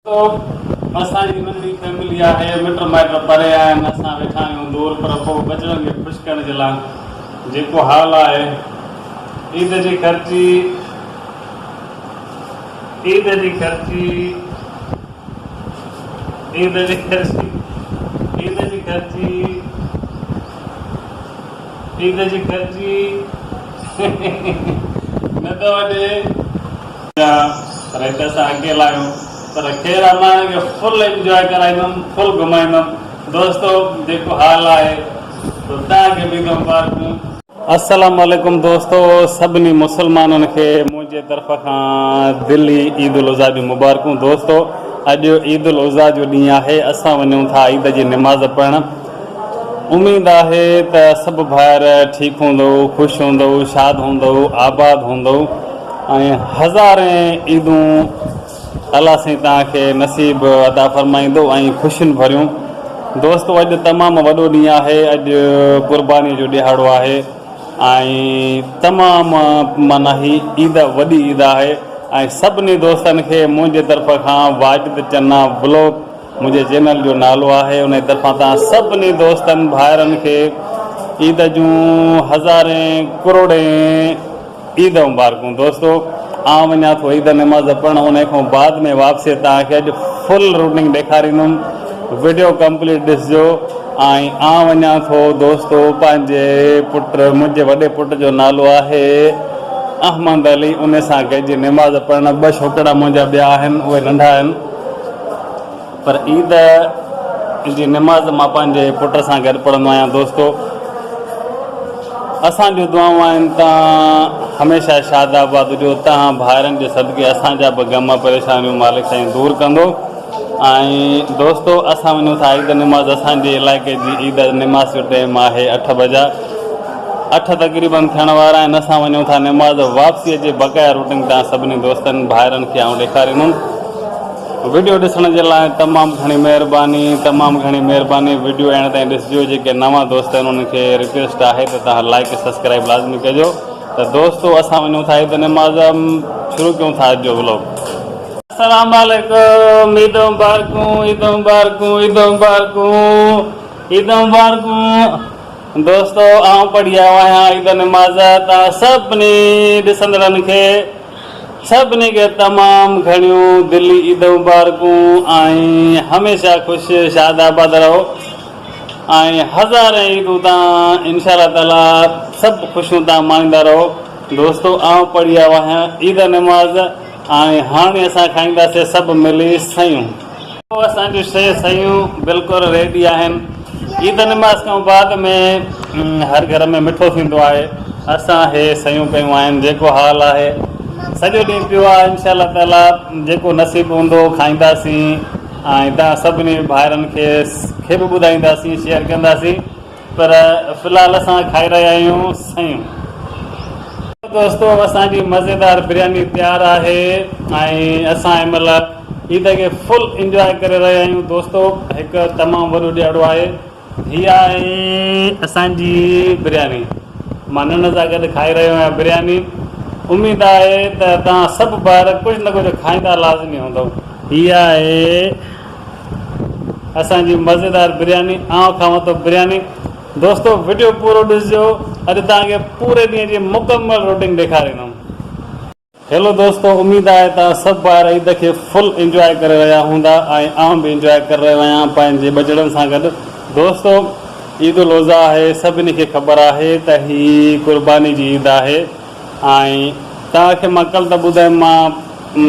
تو اسان جي ننڍڙي فيملي آهي مٽ مائٽ پري آهن اسان ويٺا آهيون دور پر پوء ٻچڙن کي خوش ڪرڻ جي لاء جيڪو حال آهي عيد جي خرچي عيد جي خرچي عيد جي خرچي عيد جي خرچي عيد جي خرچي نه ته وڏي جا پر هت اسان اڪيلا آهيون پر خير آ مان هن کي فل انجواء ڪرائيندم فل گهمائيندم دوستو جيڪو حال آهي سو توهان کي به عيد مبارڪون. السلام عليڪم دوستو سڀني مسلمانن کي منهنجي طرف کان دلي عيد الاضحيٰ جون مبارڪون دوستو اڄ عيد الاضحيٰ جو ڏينهن آهي اسان وڃون ٿا عيد جي نماز پڙهڻ اميد آهي ته سڀ ڀائر ٺيڪ هوندؤ خوش هوندؤ شاد هوندؤ آباد هوندؤ ۽ هزارين عيدون الله سائين توهان کي نصيب عطا فرمائيندو ۽ خوشين ڀريون. دوستو اڄ تمام وڏو ڏينهن آهي اڄ قرباني جو ڏهاڙو آهي ۽ تمام معنيٰ هي عيد وڏي عيد آهي ۽ سڀني دوستن کي منهنجي طرف کان واجد چنا بلاگ منهنجي چينل جو نالو آهي انهي طرفان توهان سڀني دوستن ڀائرن کي عيد جون هزارين ڪروڙين عيد مبارڪون دوستو آئون وڃان ٿو عيد نماز پڙهڻ انهي کان بعد ۾ واپسي توهان کي اڄ فل روٽنگ ڏيکاريندم وڊيو ڪمپليٽ ڏسجو ۽ آئون وڃان ٿو دوستو پنهنجي پٽ منهنجي وڏي پٽ جو نالو آهي احمد علي انهي سان گڏجي نماز پڙهڻ ٻه ڇوڪرا منهنجا ٻيا آهن اهي ننڍا آهن پر عيد جي نماز مان پنهنجي پٽ سان گڏ پڙهندو آهيان دوستو اسان جون دعائون آهن تان هميشه شاد آباد هجو تان ڀائرن جي صدقي اسان جا به غم پريشانيون مالڪ سائين دور ڪندو ۽ دوستو اسان وڃون ٿا عيد نماز اسان جي علائقي جي عيد نماز جو ٽيم آهي اٺ بجا اٺ تقريبن ٿيڻ وارا آهن اسان وڃون ٿا نماز واپسي جي بقايا روٽنگ تان سڀني دوستن ڀائرن کي آئون ڏيکاريندم وڊيو ڏسڻ جي لاء تمام گهڻي مهرباني تمام گهڻي مهرباني وڊيو اينڊ تائين ڏسجو جيڪي نوان دوست آهن انهن کي ريڪويسٽ آهي ته توهان لائڪ سبسڪرائب لازمي ڪجو ته دوستو اسان وڃون ٿا عيد نماز شروع ڪيون ٿا اڄ جو ولوگ. السلام عليڪم عيد مبارڪون عيد مبارڪون عيد مبارڪون عيد مبارڪون دوستو آئون پڙهي آيو آهيان عيد نماز توهان سڀني ڏسندڙن کي سڀني کي تمام گهڻيون دلي عيد مبارڪون ۽ هميشه خوش شاد آباد رهو ۽ هزارين عيدون تان انشاء الله تعالي سڀ خوشيون تان ماڻيندا رهو دوستو آئون پڙهي آيو آهيان عيد نماز ۽ هاڻي اسان کائينداسي سڀ ملي سيون. اسان جون شيء سيون بلڪل ريڊي آهن. عيد نماز کان بعد ۾ هر گهر ۾ مٺو ٿيندو آهي. اسان هي سيون ڪيون آهن جيڪو حال آهي سڄو ڏينهن پيو آهي انشاء الله تعالي جيڪو نصيب هوندو کائينداسين ۽ توهان سڀني ڀائرن کي کي به ٻڌائينداسين شيئر ڪنداسين. پر في الحال اسان کائي رهيا آهيون سيون. دوستو اسان جي مزيدار برياني تيار آهي ۽ اسان هن مهل عيد کي فل انجواء ڪري رهيا آهيون دوستو هڪ تمام وڏو ڏيهاڙو آهي هي آهي اسان جي برياني مان ننهن سان گڏ کائي رهيو آهيان برياني اميد آهي ته توهان سڀ ڀائر ڪجهه نه ڪجهه کائيندا لازمي هوندو هي آهي اسان جي مزيدار برياني آئون کاوان ٿو برياني دوستو وڊيو پورو ڏسجو اڄ توهان کي پوري ڏينهن جي مڪمل روٽين ڏيکاريندم. هيلو دوستو اميد آهي توهان سڀ ڀائر عيد کي فل انجواء ڪري رهيا هوندا ۽ آئون به انجواء ڪري رهيو آهيان پنهنجي ٻچڙن سان گڏ دوستو عيد الاضحيٰ آهي سڀني کي خبر آهي ته هي قرباني جي عيد آهي ۽ توهان کي مان ڪل ته ٻڌايم مان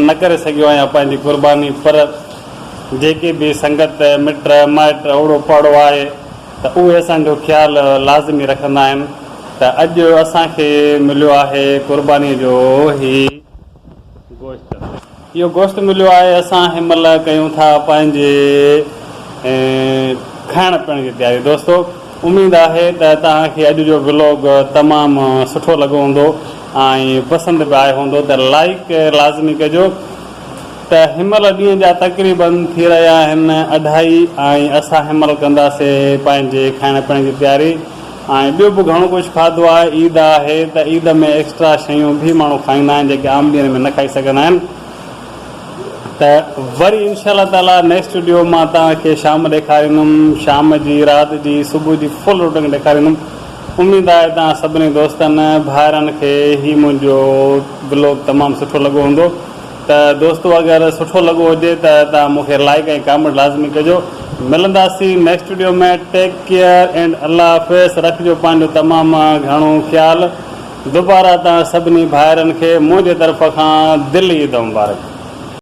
نه ڪري سگهيو آهيان پنهنجي قرباني پر جيڪي به سنگت، مٽ مائٽ، اوڙو پاڙو آهي ته اهي اسان جو خيال لازمي رکندا آهن ته اڄ اسان کي مليو آهي قرباني جو هي گوشت. اهو گوشت مليو آهي اسان هن مهل ڪيون ٿا پنهنجي کائڻ پيئڻ جي تياري دوستو اميد آهي ته توهان کي اڄ جو ولاگ تمام سٺو لڳو هوندو ۽ پسند به آيو هوندو ته لائيڪ لازمي ڪجو ته هن مهل ڏينهن جا تقريبن ٿي رهيا آهن اڍائي ۽ اسان هن مهل ڪنداسي پنهنجي کائڻ پيئڻ جي تياري ۽ ٻيو به گهڻو ڪجهه کاڌو آهي عيد آهي ته عيد ۾ ايڪسٽرا شيون به ماڻهو کائيندا آهن جيڪي عام ڏينهن ۾ نه کائي سگهندا آهن. ته وري انشاء الله تعالي نيڪسٽ وڊيو مان توهان کي شام ڏيکاريندم شام جي رات جي صبح جي فل روٽنگ ڏيکاريندم اميد آهي توهان سڀني دوستن ڀائرن کي هي منهنجو بلاگ تمام سٺو لڳو هوندو ته دوستو اگر سٺو لڳو هجي ته توهان مون کي لائڪ ۽ ڪامينٽ لازمي ڪجو ملنداسين next video ۾ take care and الله حافظ رکجو پنهنجو تمام گهڻو خيال دوباره توهان سڀني ڀائرن کي منهنجي طرف کان دلي عيد مبارڪ.